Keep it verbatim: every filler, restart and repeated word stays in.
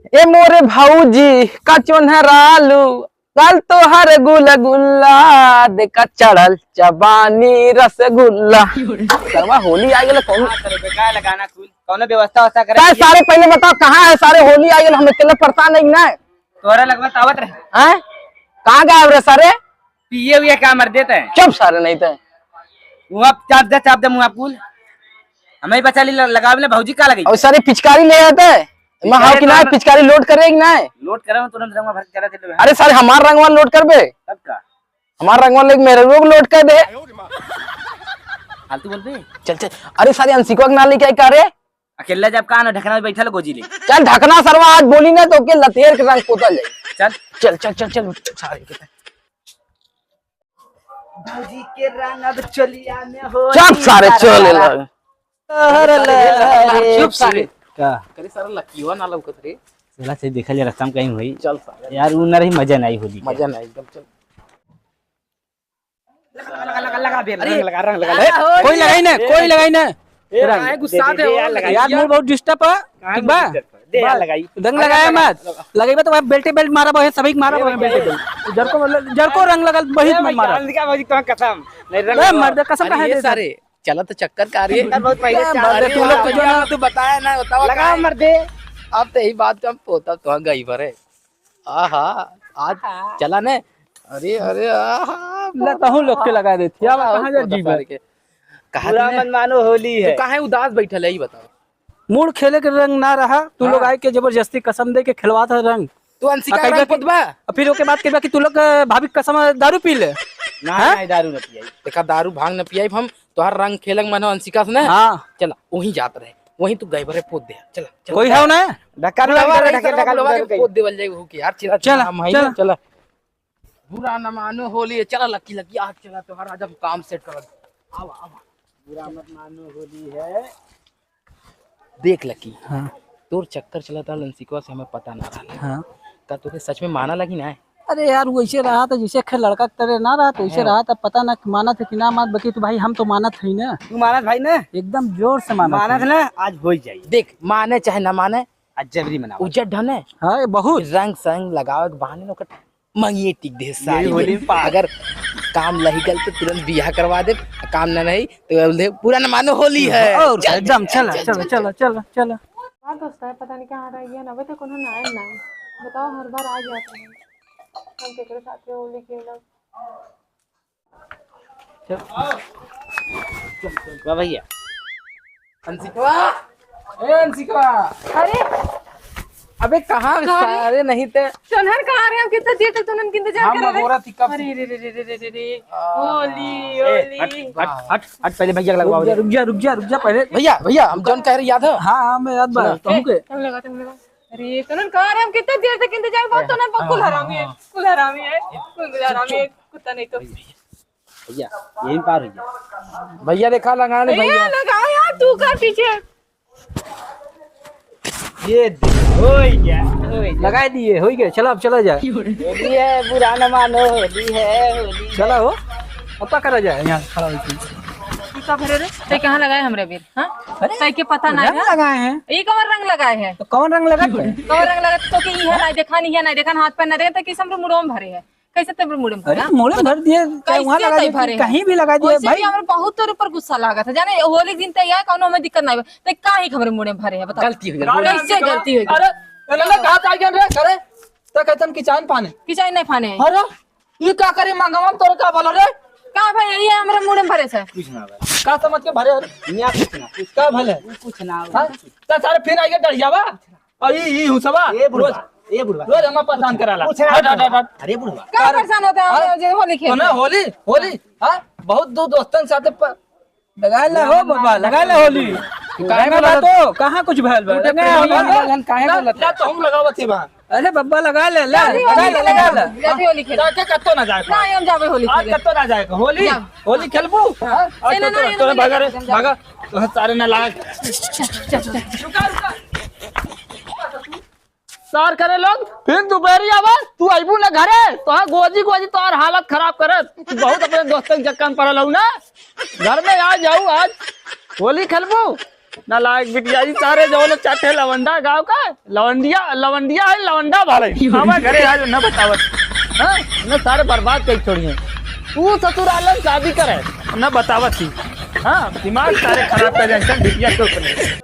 ए मोरे भौजी का चोन्हरालू, गाल तोहर गुलगुल्ला, देखा चढ़ल चबानी रसगुल्ला। सरवा होली आ गेल, कौन? हाँ, सर, बेकार लगाना कुल। कौनो व्यवस्था ववस्था करे का सारे, पहले बताओ कहाँ है सारे? होली आ गेल, हम अकेले परेशान है कि नहीं? तोहरा लगवा त आवत रहे। हैं? कहाँ गायब रहे सारे? पिए हुए का मर देते हैं। चुप सारे, नहीं तो। वो अब चाप दे, चाप दे मुँह कुल। हमें ही बचा ली, ल-, लगावे ले भौजी का लगी? और सारे पिचकारी ले आते। मैं पिचकारी हाव कि ना, तो पिचकारी लोड करे कि ना? लोड करे, तुरंत रंगवा भर के चला चले। अरे सारे, हमार रंगवा लोड करबे? तब का? हमार रंगवा लेके मेरे लोग लोड कर दे। फालतू बोलबे? चल, चल। अरे सारे, अंशिकवा के ना लेके आई का रे? अकेला जब का ना ढकना में बैठल गोजी ले। चल ढकना सरवा, आज बोली ना तो के लतेर के रंग पोतल जाई। चल। चल, चल, चल, चल, सारे के। भौजी के रंग अब चलिया में हो। चुप सारे, चले लग। अरे चुप सारे। का? करे सारा लकियो ना लौकत रे। चला से देखा जा रास्ता में कहीं हुई। चल सारे। यार, वो ना रही, मजा नहीं होली के। मजा नहीं, एकदम चल। लगा, लगा, लगा, लगा, बेल, अरे, रंग लगा, रंग लगा। ए, कोई लगाई ना, कोई लगाई ना। ए, रंग। काहे गुस्सा दे, दे, दे, हो? यार, यार, मूड बहुत डिस्टर्ब है। काहे ठीक बा? गुस्सा दे? दे, यार, लगाई। रंग लगाया मत। लगा, लगा। लगाई बा तो वहाँ बेल्टे बेल्ट मारा बा, सभी मारा बा, बेल्टे बेल्ट। जरको, जरको रंग लगल, वही ए, भाई, मारा। जान दिखा, भाई, तुम्हारा कसम। नहीं, रंग ए, लगाओ। मर्द, कसम अरे, काहे ये दे सारे, चला तो चक्कर का रही है। यार, बहुत पहले अरे, चला। मर्द, तू लोग तो जो ना, तू बताया ना, बताओ लगाओ, कहाँ? मर्दे। अब तो यही बात का हम पोता तो गई भरे। आहा, आज हाँ। चला ने। अरे, अरे, आहा, ला, तहूँ लोग के लगा देती। अब कहाँ जा जीवन? कहा बुरा मत मानो, होली है। तू काहे उदास बैठल है, ई बताओ। मूड खेले के रंग ना रहा, तू लोग हाँ। आए के जबरदस्ती कसम दे के खेलवात है रंग। तू अंशिका आ, रंग कहिबा कि पोतबा? आ, फिर ओके बात कहिबा कि तू लोग, अ, भाभी कसम दारू पी ले। ना, हाँ? ना, दारू न पियाई। देखा, दारू भांग न पियाई हम, तोहार रंग खेलंग मन हो अंशिका से ना। हाँ। चला, वहीं जात रहे, वहीं तू गए भरे पोत दे। चला, चला। कोई है ना? ढक्का पूरा लगा, हमारा ढक्का, ढक्का, ढक्का, ढक्का। पोत देवल जाए हो कि यार, चला, चला, चला, हम हैं, चला। चला। बुरा न मानो होली है, चला लकी, लकी, आज चला तोहार, आज हम काम सेट करब। आवा, आवा। बुरा मत मानो होली है। देख लकी, हाँ। तोर चक्कर चलत रहल अंशिकवा से, हमें पता ना रहल। हाँ। का तोके सच में माना लगी ना? अरे यार, वैसे रहा तो जैसे खे लड़का के तरह ना रहा, तो वैसे हाँ। रहा तो पता ना मानत है कि ना मानत, बाकी तो भाई हम तो मानत है ना। तू मानत भाई ना? एकदम जोर से मानत मानत है। ना, आज हो ही जाई। देख, माने चाहे ना माने, आज जबरी मनावा। उज्जर ढने। हाँ, ये बहुत। रंग संग लगावे के बहाने न ओकर मंगिए टिक दे यही सारी होली में। में पार। अगर काम लही गल तो तुरंत बियाह करवा दे, काम ना रही तो बोल दे, "बुरा न मानो, होली है।" और चल, एकदम, चल, चला, चल, चला, चल, चला, चला। चला। हाँ दोस्त, पता नहीं कहाँ रह गया ना, अबे तो कोनो ना आए ना। बताओ, हर बार आ जाते हैं। हम केकरे साथे होली खेलब? चल। वाह भैया। अंशिकवा, ए अंशिकवा। अरे। अबे कहाँ कहाँ रे? सारे नहीं ते। चोन्हर कहाँ रे? हम कितना देर तक तुनन के इंतजार हम कर रहे हैं। अगोरा थी कब अरे से। रे रे रे रे रे रे। आ। होली, ए, होली। हट, हट, हट, हट, पहले भैया के लगवाओ रुक जा, दे। रुक जा, रुक जा, रुक जा पहले। भैया, भैया, हम जौन कह रहे याद है? हाँ, हाँ, मैं याद बा। सुना। तुमके। ए, तुम लगा, तुम लगा। अरे, तुनन कहाँ रे? हम कितना देर तक इंतजार बा, ए, तुनन पर हाँ, कुल हाँ, हरामी है, हाँ। कुल हरामी है, कुल हरामी है, कुत्ता नहीं तो। भैया, यही पार हो गया। भैया देखा, लगा ले ए, भैया। लगा यार, तू का पीछे। ये दे, हो गया, हो गया। लगा दिए, हो गया। चला, अब चला जाए। होली है, बुरा न मानो, होली है, होली है। चला हो, अब का करा जाए? यहाँ खड़ा होके। तू का भरे रे? ते कहाँ लगाए हमरे बीर? हाँ? अरे, ते के पता ना रंग है? लगाए हैं। ई कौन रंग लगाए है? तो कौन रंग लगा है? कौन रंग लगा? तो के इहे ना देखा, नहीं है ना देखा, हाथ पैर ना देखा, तो किस हमरे मुड़वा में भरे है? कैसे तेरे मुड़े में अरे, भरा? मुड़े में भर दिए, चाहे कैसे वहाँ लगा तै दिए, भरे है? कहीं भी लगा दिए वैसे भाई। भी हमरा बहुत तोरे ऊपर गुस्सा लागत है, जाने होली के दिन तै आए, कौनो हमें दिक्कत ना बा। तै काहे के हमरे मुड़े में भरे है, बताओ? गलती हो गई। कैसे गलती हो गई? अरे, अरे, ना कहा था क्या रे? अरे, तो कहतन किचाइन फाने। किचाइन नहीं फाने। अरे, ये का करे मंगवा में तोरे का बोलो रे? का भाई, ये हमरे मुड़े में भरे से? कुछ ना भाई। का समझ के भरे रे? यहाँ कुछ ना, कुछ का भले? कुछ ना। हाँ? तो सारे फिर आइए डर जावा। और ई, ई हुसवा ए बुढ़वा, रोज, ए बुढ़वा। रोज हमें परेशान कराला। पूछ रहा हट, हट, हट, हट। अरे बुढ़वा। का परेशान होता है, अरे, हम जो होली खेल तो ना रहे हैं। होली, होली, हाँ, बहुत दो दोस्तन साथे प-, लगा ले हो बाबा, लगा ले होली। तू काहे लगा बोलत? तो, कहाँ कुछ भयल बा? तू लगा देख होली। लगा, लगा, काहे ना, बोलत ना है? तो हम लगावत ही बा। अरे बब्बा लगा ले, ले, अभी लगा होली ले, लगा खेले, ले। अभी होली खेले। जाके कत्तो ना जाए। ना, हम जाबे होली आज खेले। कत्तो ना जाए। होली, जा। होली खेलबू? हाँ। आज ए, ना, कत्तो ना, ना, ये तोरे ना, भागा रे, ना, ना। भागा। तो सारे ना लाग। चल, चल, चल। सार करे लोग, फिर दोपहरी आवा, तू अइबू ना घरे, तोहार गोजी गोजी तोहार हालत खराब करत। तू बहुत अपने दोस्तन के चक्कर में पड़ल हऊ ना। घर में आ जाऊ आज, होली खेलबू। नालायक बिटिया, ई सारे जौन चाटे लवंडा गाँव का, लवंडिया, लवंडिया है, लवंडा भाले। हमारे घरे आज न बतावत। हाँ? न सारे बर्बाद कर छोड़िए। तू ससुराल में शादी करे, न बतावत ही। हाँ, दिमाग सारे खराब कर जाए, बिटिया के ऊपर।